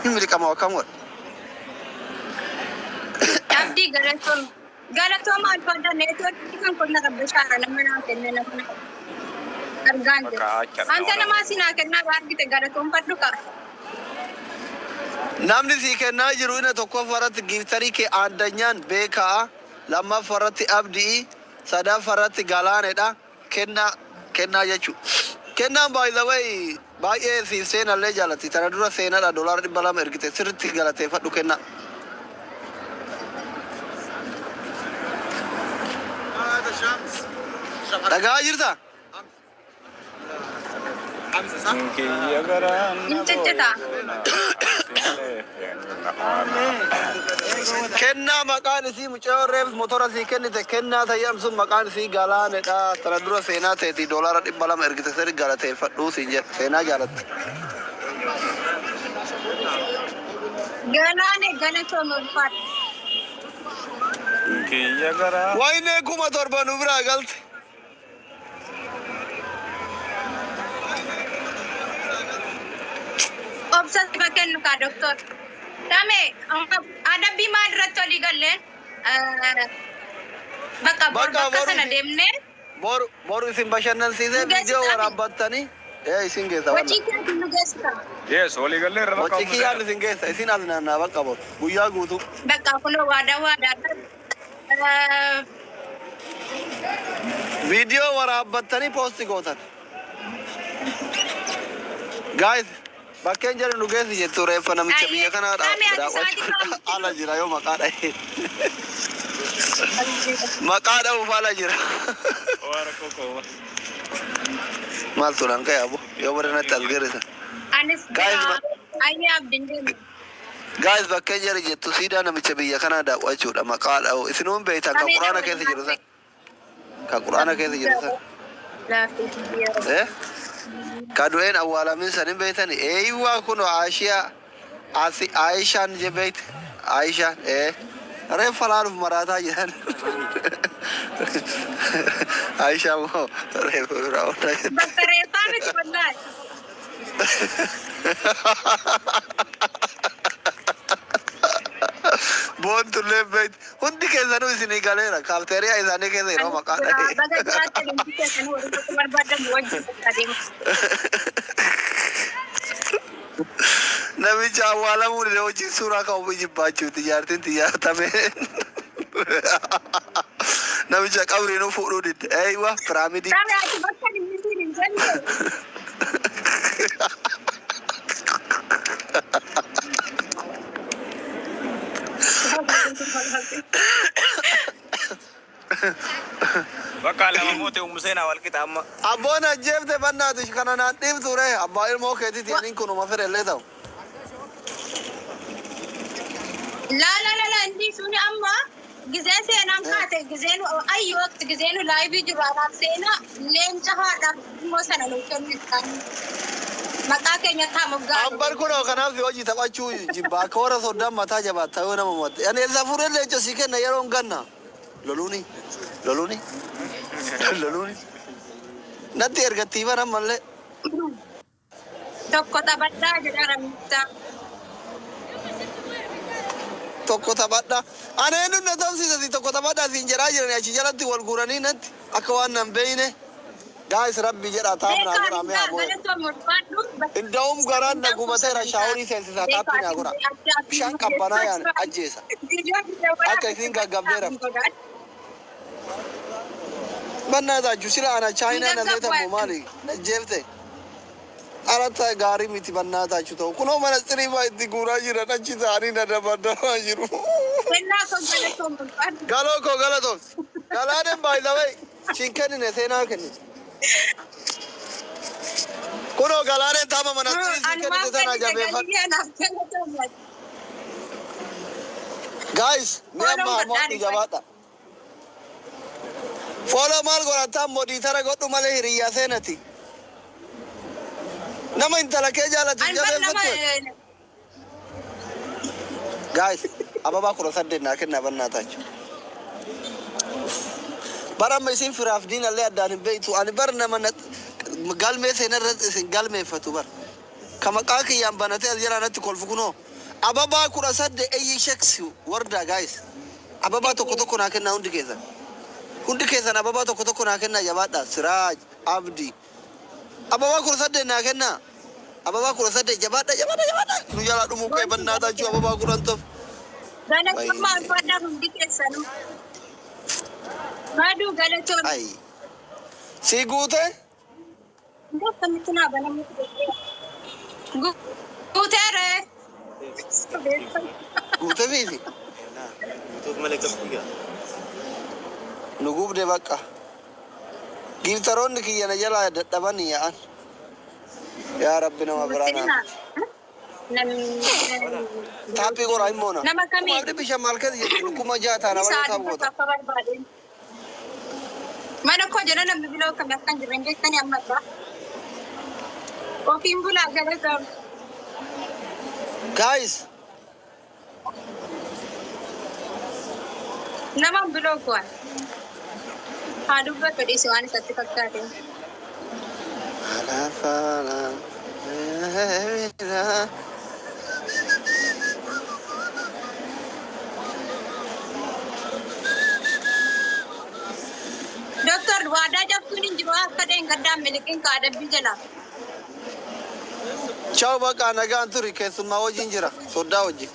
Hin miliqama akkam godha? Abdii galatoom. Galatooma alfaadha neetwoorkii kan kun na rabbishaara nama naa kenne nama naa argaan jiru. Bakka acha. Anta namaa si naa kennaa argite galatoomfadhu qaba. Namni sii kennaa jiru inni tokkoffaa irratti giiftarii kee addanyaan beekaa, lammaffaa irratti Abdii, sadaffaa irratti Galaanedha. Kennaa kennaa jechuudha. Kennaan by the way baay'ee siif seenallee jaalatti. Tana dura seenadha $200 ergite sirriitti galateeffadhu kennaa. Dhagaa jirtaa? Kiyya garaan. Hin ciccitaa. Kennaa maqaan isii mucayyoo reef motora sii kennite kennaa tayyam sun maqaan isii Galaanedha. Tana dura seenaa ta'eeti $200 ergite sirri galateeffadhuu siin jedha. Seenaa jaalatti. Galaane galatooma ulfaadha. Kiyya garaan. Waynee 7,000 nu biraa galte. Obsa sifa kennu kaa doktor. Tame adabbii maal irratti walii galleen bakka bor Bakka bakka boru sana deemnee Boru boru isin bashannansiisee Nu viidiyoo geessita. waraabbattanii ee isin geessa walla. Hojii keetiin nu geessita. Yes, walii galleerra bakka. Hojii kiyyaan isin geessa isin as naannaa bakka boru guyyaa guutuu. Bakka kunoo waadaa waadaa. Viidiyoo waraabbattanii poosti gootan. Guys, bakkeen jedhu nu geessi jettu reeffa namicha biyya kanaa Ayyee, ati daawwachuu sa'aatii ala jira yoo maqaa dha'e. Maqaa dha'uuf ala jira. Waa rakkoo qaba. Maaltu naan ka'e abu yoo bara natti as geerrisa. Anis Guys, jira. Ayyaa abdiin deemu. Guys, bakkee jari jettu siidaa namicha biyya kanaa daawwachuudha maqaa dha'u. Isinuun beektan kan quraana keessa jiru san. Kan quraana keessa jiru san. Eh? Ka du'een awwaalamin san hin beektani. Eeywaa kun Aashiyaa Asi Aayishaan je beekte. Aayishaan ee. Reeffa laaluuf maraataa jiran. Aayishaa moo reeffa biraa oolaa jirti. Bakka reeffaa miti wallaahi. Boontullee beekti. Hundi keessanuu isinii galeera. Kaafteeriyaa isaanii keessa yeroo maqaa dha'e. Baga jiraatti hundi keessanuu walitti barbaadamu wajjin adeemu. Namicha awwaalamuu dide wajjin suuraa ka'uu jibbaachuuti jaartiin xiyyaartame. Namicha qabriinuu fuudhuu didde. Eeywa piraamidii. Tabe ati bakka inni siin hin jenne. Bakka lama moote ummu seenaa wal qixa amma. Abboon ajjeefte bannaatu kana naan dhiibtu ree abbaa ilmoo keetiiti jedhiin kunuma fedhellee ta'u. La la la la inni suni amma gizee seenaan kaate gizeen ayyi waqti gizeen laayivii jiru anaaf seenaa leenca haadhaaf immoo sana nuu kennu isaanii. Maqaa keenya taamuuf gaarii. Ambar kunoo kanaaf hojii taphachuu jibba akka warra soddaan mataa jabaata yoo nama mo'atte. Ani eessa fuudhee leenca sii kenna yeroo hin ganna. Loluuni loluuni loluuni. Natti ergattii bara ammallee. Tokko taphadhaa jedha Ramittaa. Tokko taphadha. Ani eenyuun na tamsiisa tokko taphadha siin jedhaa jirani achi jalatti wal guuranii natti akka waan nan beeyne. Gaayis rabbi jedha taapnaa Beekaa godhaa mee Ramittaa haa galatoom ulfaadhu. Inda'uum garaan na gubateera shaaworii seensisaa taappii naa godha. Bishaan qabbanaa yaan ajjeesa. Akka isin gaggabdee raftu. Bannaa taaju sila ana chaayinaa na seetamu maali? Jeefte. Arata gaarii miti bannaa taaju ta'u. Kunoo mana xiriifaa itti guuraa jiran achi ta'anii na dabadamaa jiru. Kennaa koo galatoom ulfaadhu. Galoo koo galatoom. Galaaneen baay'ee siin kennine seenaa kennite. Kunoo galaaneen taama mana xirii siin Anumaaf kennite tana kennite jabeeffadhu. galii anaaf galatoom. Guys, mi Follow amma godhaa ammoo dhufan. jabaadha. Follow maal godhataa modiitara godhu malee hiriyyaa seenati. Nama intala kee jaalatu Ani bar nama jabeeffattu. Guys, ababaa 18 naa kennaa bannaa taachu. Bara amma isin firaaf diinallee addaan hin beektu. Ani bar nama galmee seenarra isin galmeeffatu bar. Ka maqaa kiyyaan banatee as jalaa natti kolfu kunoo. Ababaa 18 eyyi sheksi wardaa guys. Ababaa tokko tokko naa kennaa hundi keessan. Hundi keessan ababaa tokko tokko naa kennaa jabaadha. Siraaj, Abdi. Ababaa 18 naa kennaa. Ababaa 18 jabaadha jabaadha jabaadha. Nu jalaa dhumuu kee bannaa taachuu ababaa 10 tof. Galatoomaa ulfaadhaa hundi keessanuu. Baaduu galatoom. Ai. Si guute? Akkamitti naa banamu? Guuteere. Guute fiiti. Nu gubde bakka. Giiftaroonni kiyya na jalaa dadhabanii yaa'an. Yaa Rabbi nama biraa naa. Taappii qoraa hin moona. Nama kamii? Kuma abdi bishaan maal keessa jirtu 6000 taana malee Isaa taa'u goota. akka barbaadeen. Mana koo jala namni biloo kam akkan jiran jettanii amma irraa. Ofiin bulaa galatoom. Guys, Nama biloo kuwan. Haa dubbatu dhiisi waan isatti fakkaate. Doktor waadaa cabsuun hin jiru akka dheengaddaan miliqiin ka adabbii jala. Ciao bakka nagaan turi keessummaa wajjin jira soddaa wajjin.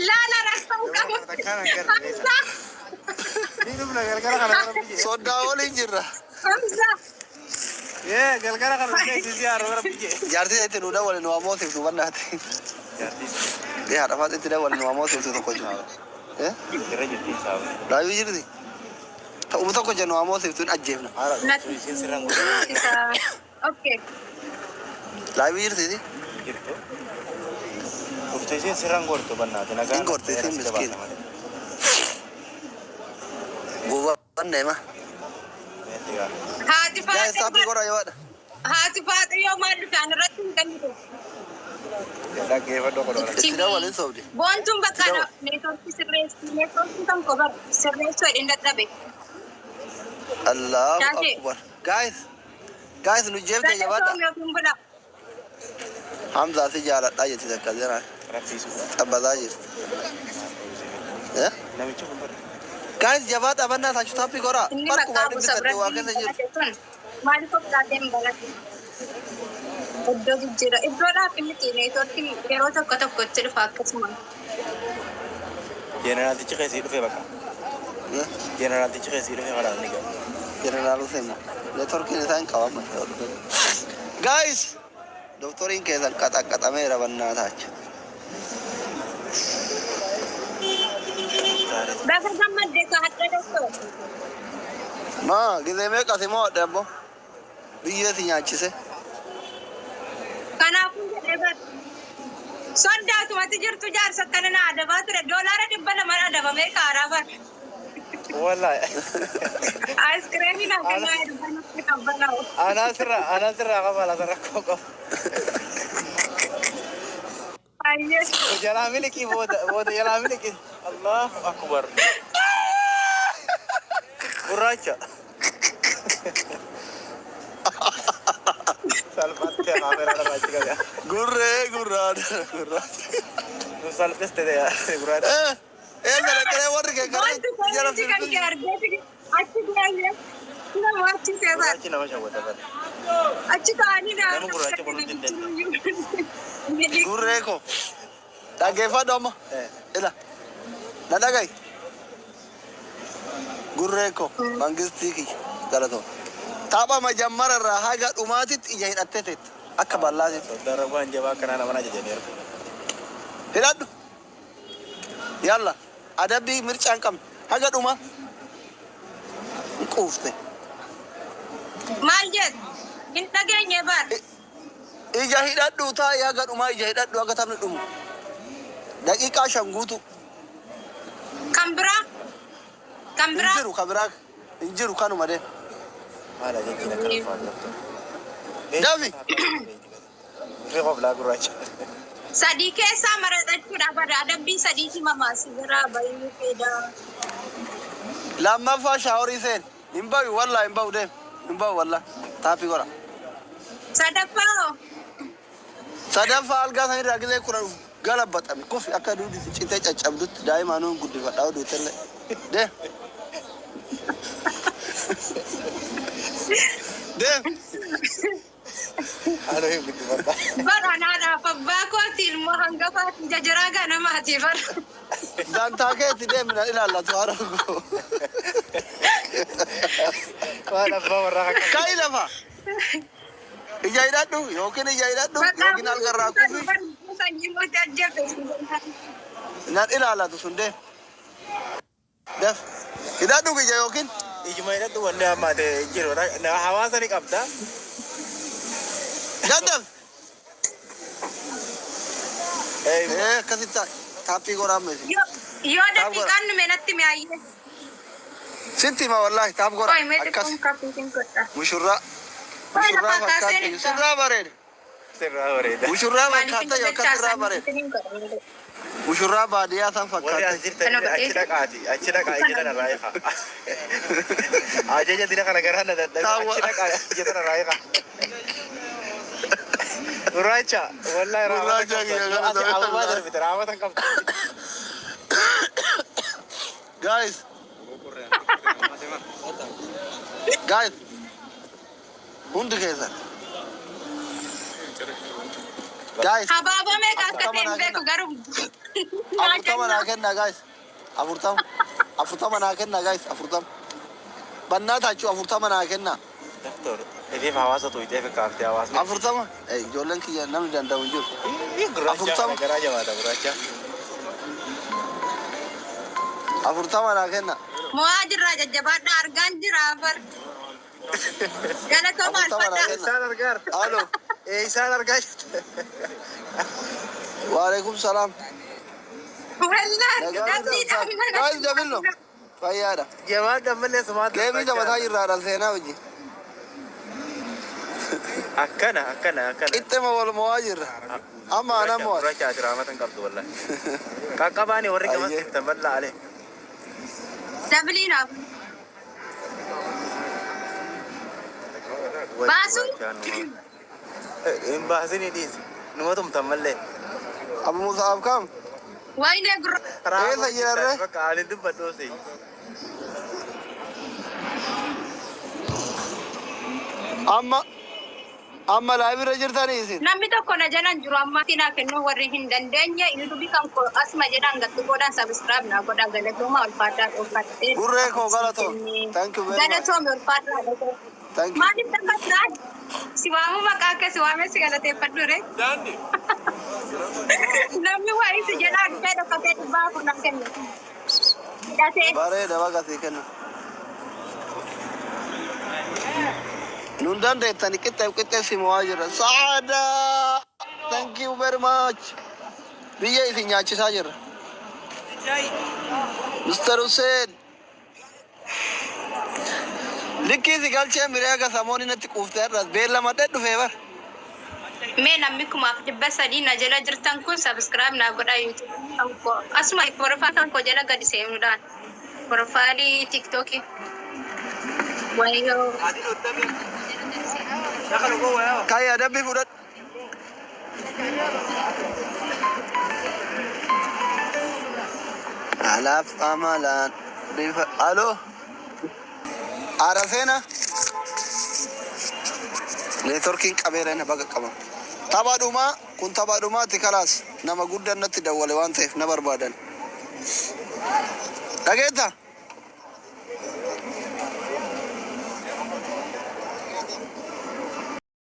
Laala rakkoo qabu. Hamza. Soddaa waliin jirra. Hamza. Jaartii itti nu dawwale nu ammoo siftu bannaati. Yaa dhafaat itti dawwale nu ammoo siftu tokko jiru. Eh? Irra jirti isaaf. Laayivii jirti. Ta'uma tokko jennu ammoo siftuun ajjeefna. Haala Natti isheen sirraan godhu isa. Okay. Laayivii jirti. jirtu. Dhuftee isheen sirraan gortu bannaati nagaa. Hin gorti, isiin miskiina. Gowwaan deema. Haati Yaa faaxee saaphii godha yoo haati faaxee yoo maal dhufe ani irratti hin kennitu. Dhaggeeffadhu godhu. Itti waliin soobde. Boontuun bakka Itti neetwoorkii sirreessi neetwoorkii kan kobar sirreessuu hedhin dadhabe. Allahu Shaashee. akbar. Guys, guys nu jeefte jabaadha. Galatoom yookiin bula. Hamzaa si jaaladhaa jetti takka jira. Raffiisuu. Xabbataa jirti. Eh? Namichi kun bara. Guys jabaadha bannaa taachu taappii godhaa. Inni Barkuma maqaa dhibbi gosa saddeet waa biratti keessa jirtu. balate sun maaliif of taateen balate? Iddoo jijjiira. Iddoodhaaf miti neetwoorkiin yeroo tokko tokkotti dhufa akkasuma. Jeenaraaltichi keessii dhufe bakka. Eh? Jeenaraaltichi keessii dhufe karaa inni galu. Jeneraal Hussein. Neetworkiin isaa hin qabamu. Guys, doktoriin keessan qaxaqqaxameera bannaa taacha. Baga gammadde ka hadha doktor. Maa gizee meeqa si mo'adhe abbo? Biyyee si nyaachise. Kanaafuu jedhee bar. Sodaatumatti jirtu jaarsa akkana na adabaa ture. $200 adabamee kaaraa bar. Wallaahi. Aayiskiriimii naa kennaa erga natti qabbanaa'u. Anaa sirraa anaa sirraa qaba lafa rakkoo qaba. Baay'ee. Jalaa miliqii booda booda jalaa miliqii. Allahu akbar. Gurraacha. Salphaatti kaameraa lafa achi qabe. Gurree gurraacha gurraacha. Nu salphiste gurraacha. Eh, eh, dalaqee warri kee karaa Wanti jala koominti kan kee argeeti achi deemee nama achi seetan. Gurraachi nama shawwata bara. Achi taa'anii na Nama gurraacha bonuun Gurree koo. Dhaggeeffadhu amma. Eh. Ila. Na dhaga'i. Gurree koo mangistii kiyya galatoo. Tapha majammara irraa haga dhumaatitti ija hidhattee teetta. Akka ballaatitti. Soddaan waan jabaa akkanaa nama ajajaniiru. Hidhadhu. Yalla. Adabbii mircaa hin qabne. Haga dhumaa. Hin quufte. Maal jedhu? Hin dhageenye bar. Ija hidhadhu taa'ee haga dhumaa ija hidhadhu haga taphni dhumu. Daqiiqaa 5 guutu. Kan biraa? Kan Hin biraa? jiru kan biraa hin jiru kanuma deem. Maal ajajjiin akkana ulfaatu laftu. Dafi. Fi qoblaa gurraacha. Sadii keessaa maraxachuudha bara adabbii sadii himamaa si biraa bayuu fedha. Lammaffaa shaaworii seen. Hin bahu wallaa hin bahu deem. Hin bahu wallaa. Taappii godha. Sadaffaa hoo? Sadaffaa algaa sanirraa gisee 10 galabbaxame kufi akka duudi citee caccabdutti daa'ima nuun guddifadhaa oduutellee. Deem. Deem. Anuu hin guddifadha. Bara anaadhaaf abbaa kooti ilmoo hangafaati jajaraa ganamaati bara. Dantaa keetti deemi na ilaallatu haadha koo. Waan abbaa warraa akka. Ka'i lafa. Ija hidhadhu yookiin ija hidhadhu yookiin algarraa kufi Sanyii mootii ajjeefte. nan ilaallatu sun deem. Def. Hidhadhu ija yookiin Ijuma hidhadhu wanni hammaa ta'e jiru. Hawaasa ni qabda. daddaf. Eh, Ee akkasitti taappii godhaa meesi. Yoo daqiiqaan nume natti mi'aayyee. Sitti hima wallaahi taap godha Qoy mee akkas xiqqoon kaffiitiin godha. mushurraa Qoy mushurraa lafaa kaasee fakkaata dhufta. sirraa bareeda. Sirraa bareeda. Mushurraa Maaliif fakkaata hin yookaan sirraa bareeda. bilchaasanii? Mushurraa baadiyyaa san Warri fakkaata. as jirtan achi dhaqaati. Achi dhaqaa ija tana irraa hiika. Ajaja dina kana garaa na dadhabe. Achi dhaqaa ija tana irraa hiika. Gurraacha. Wallaahi Gurraacha raamata kiyya qabda. kana Ati ababaa darbite raamata qabda. Guys. Guys. Hundi keessan. Guys. Habaaboo meeqa akka ta'e hin beeku garuu. 40 naa kenna guys. 40. 40 naa kenna guys. 40. Bannaa taachuu 40 naa kenna. Doktor, ifiif hawaasa tuutee fi kaaftee hawaasni. 40. Ijoolleen kiyya namni danda'u hin jiru. Gurraacha 40. kana garaa jabaata gurraacha. 40 naa kenna. Mo'aa jirraa jajjabaadhaa argaan jira afar. Galatooma 40 naa alfadhaa. kenna. Isaan argaa jirta. Alo. Isaan argaa jirta. Waalaikum salaam. Wallaahi Nagaa dabdiidhaan mana. Guys, jabillo. Fayyaadha. Jamaan dammallee sumaatti. Geemii taphataa jirra seenaa wajjin. Akkana akkana akkana. Qixxema wal mo'aa jirra. Amma aanan mo'ate. Gurraacha ati raamatan qabdu wallahi. Qaqqabaani warri gamas Ayyee. jirtan bal'aa alee. Dabiliinaaf. Baasu. Hin baasini dhiisi. Numa tumtan mallee. Abu Musaaf kam? Wayne gurra. Eessa jirarre? Bakka ani dubbadhuusi. Amma laayibirra jirtanii isin. Namni tokko na jalan jiru amma naa kennuu warri hin dandeenye yuutuubii kan koo asuma jedhaan gattu godhaan sabiskiraayib naa godhaa galatooma ulfaadhaa dhoofadhee. Gurree koo galatoom. Thank you very much. Galatoome ulfaadhaa dhoofadhee. Thank you. Maaliif dhaqataa? Si waamu maqaa kee si waamee si galateeffadhu ree. Namni waa'ee si jalaa dhufee dhokatee 400 naa kenne. Hidhatee. Bareeda baga sii kenna. Nun dandeettani qixxeef qixxee si mo'aa jirra. Saadaa! Thank you very much. Biyya isin nyaachisaa jirra. Mr. Hussein. Likkii si galchee miree aga samoonni natti quuftee har'as beellamadhee dhufee bar. Mee namni 1300 na jala jirtan kun sabiskiraayib naa godhaa yuutuubii kan koo asuma porofaayilii kan koo jala gadi seenuudhaan porofaayilii tiiktookii. Wayyoo. Kai adabbii fudhadhu. Alaaf amalaan bifa. Aloo. Haadha seenaa. Neetworkiin qabeera na baga qaba. Tapha dhumaa kun tapha dhumaati kalaas nama guddaan natti dawwale waan ta'eef na barbaadan. Dhageetta?